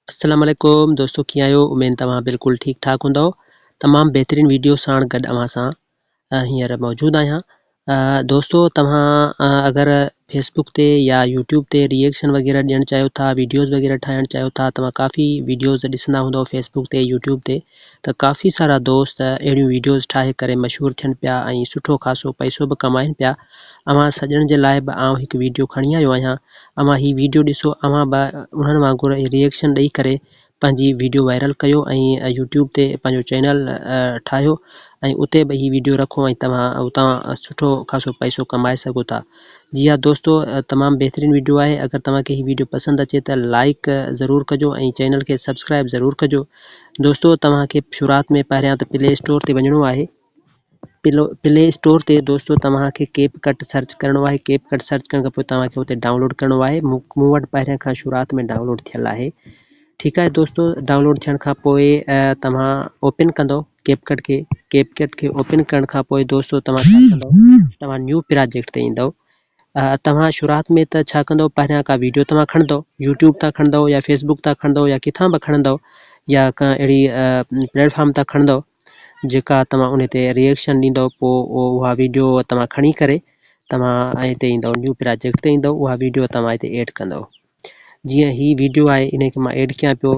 السلام عليڪم دوستو ڪيئن آهيو اميد توهان بلڪل ٺيڪ ٺاڪ هوندؤ تمام بهترين ويڊيو ساڻ گڏ اوهان سان هينئر موجود آهيان دوستو توهان اگر فيسبوڪ تي يا يوٽيوب تي ريئيڪشن وغيره ڏيڻ چاهيو ٿا ويڊيوز وغيره ٺاهڻ چاهيو ٿا توهان ڪافي ويڊيوز ڏسندا هوندؤ فيسبوڪ تي يوٽيوب تي ته ڪافي سارا دوست اهڙيون ويڊيوز ٺاهي ڪري مشهور ٿين پيا ۽ سٺو خاصو پئسو به ڪمائين پيا اوهان سڄڻ جي لاء به آئون هڪ ويڊيو کڻي آيو آهيان اوهان هي ويڊيو ڏسو اوهان به انهن وانگر ريئيڪشن ڏئي ڪري پنهنجي ويڊيو وائرل ڪيو ۽ يوٽيوب تي پنهنجو چينل ٺاهيو ۽ اتي به هي ويڊيو رکو ۽ توهان اتان سٺو خاصو پئسو ڪمائي سگهو ٿا جي ها دوستو تمام بهترين ويڊيو آهي اگر توهان کي هي ويڊيو پسند اچي ته لائڪ ضرور ڪجو ۽ چينل کي سبسڪرائب ضرور ڪجو دوستو توهان کي شروعات ۾ پهريان ته پلي اسٽور تي وڃڻو آهي پلي اسٽور تي دوستو توهان کي ڪيپ ڪٽ سرچ ڪرڻو آهي ڪيپ ڪٽ سرچ ڪرڻ کان پوء توهان کي اتي ڊائونلوڊ ڪرڻو آهي مون وٽ پهريان کان شروعات ۾ ڊائونلوڊ ٿيل آهي ٺيڪ آهي دوستو ڊائونلوڊ ٿيڻ کان پوء توهان اوپن ڪندو ڪيپ ڪٽ کي ڪيپ ڪٽ کي اوپن ڪرڻ کان پوء دوستو توهان ڇا ڪندو توهان نيو پراجيڪٽ تي ايندو توهان شروعات ۾ ته ڇا ڪندو پهريان ڪا ويڊيو توهان کڻندو يوٽيوب تان کڻندو يا فيسبوڪ تان کڻندو يا ڪٿان به کڻندو يا ڪا اهڙي پليٽ فارم تان کڻندو جيڪا توهان ان تي ريئيڪشن ڏيندو پوء اها ويڊيو توهان کڻي ڪري توهان هتي ايندو نيو پراجيڪٽ تي ايندو اها ويڊيو توهان هتي ايڊ ڪندو جيئن هي ويڊيو آهي انهي کي مان ايڊ ڪيان پيو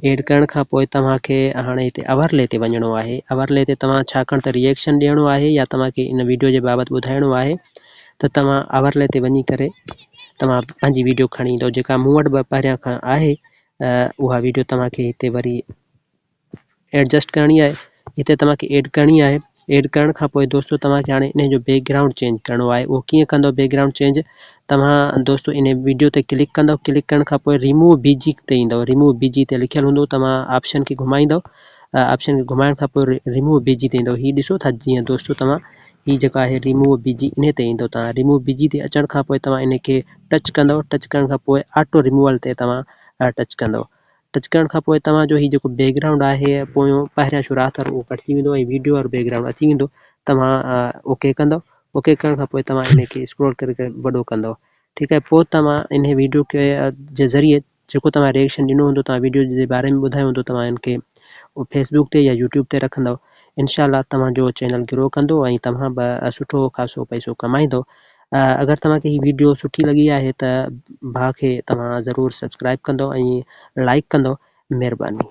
ايڊ ڪرڻ کان پوء توهان کي هاڻي هتي اوور لي تي وڃڻو آهي اوور لي تي توهان ڇاڪاڻ ته ريئيڪشن ڏيڻو آهي يا توهان کي ان ويڊيو جي بابت ٻڌائڻو آهي ته توهان اوور لي تي وڃي ڪري توهان پنهنجي ويڊيو کڻي ايندو جيڪا مون وٽ به پهريان کان آهي اها ويڊيو توهان کي هتي وري ايڊجسٽ ڪرڻي آهي هتي توهان کي ايڊ ڪرڻي آهي ايڊ ڪرڻ کان پوء دوستو توهان کي هاڻي انهي جو بيڪ گرائونڊ چينج ڪرڻو آهي اهو ڪيئن ڪندو بيڪ گرائونڊ چينج توهان دوستو انهي ويڊيو تي ڪلڪ ڪندو ڪلڪ ڪرڻ کان پوء ريموو بي جي تي ايندو ريموو بي جي تي لکيل هوندو توهان آپشن کي گهمائيندو آپشن کي گهمائڻ کان پوء ريموو بي جي تي ايندو هي ڏسو ٿا جيئن دوستو توهان هي جيڪو آهي ريموو بي جي انهي تي ايندو توهان ريموو بي جي تي اچڻ کان پوء توهان انهي کي ٽچ ڪندو ٽچ ڪرڻ کان پوء آٽو ريموول تي توهان ٽچ ڪندو ٽچ ڪرڻ کان پوء توهان جو هي جيڪو بيڪ گرائونڊ آهي پويون پهريان شروعات وارو اهو ڪٽجي ويندو ۽ ويڊيو وارو بيڪ گرائونڊ اچي ويندو توهان اوڪي ڪندو اوڪي ڪرڻ کان پوء توهان ان کي اسڪرول ڪري ڪري وڏو ڪندو ٺيڪ آهي پوء توهان ان ويڊيو کي جي ذريعي جيڪو توهان ريئڪشن ڏنو هوندو توهان ويڊيو جي باري ۾ ٻڌايو هوندو توهان ان کي فيسبوڪ تي يا يوٽيوب تي رکندو انشاء الله توهان جو چينل گرو ڪندو ۽ توهان به سٺو خاصو پئسو ڪمائيندو اگر توهان کي هي ويڊيو سٺي لڳي آهي ته ڀاء کي توهان ضرور سبسڪرائب ڪندو ۽ لائڪ ڪندو مهرباني.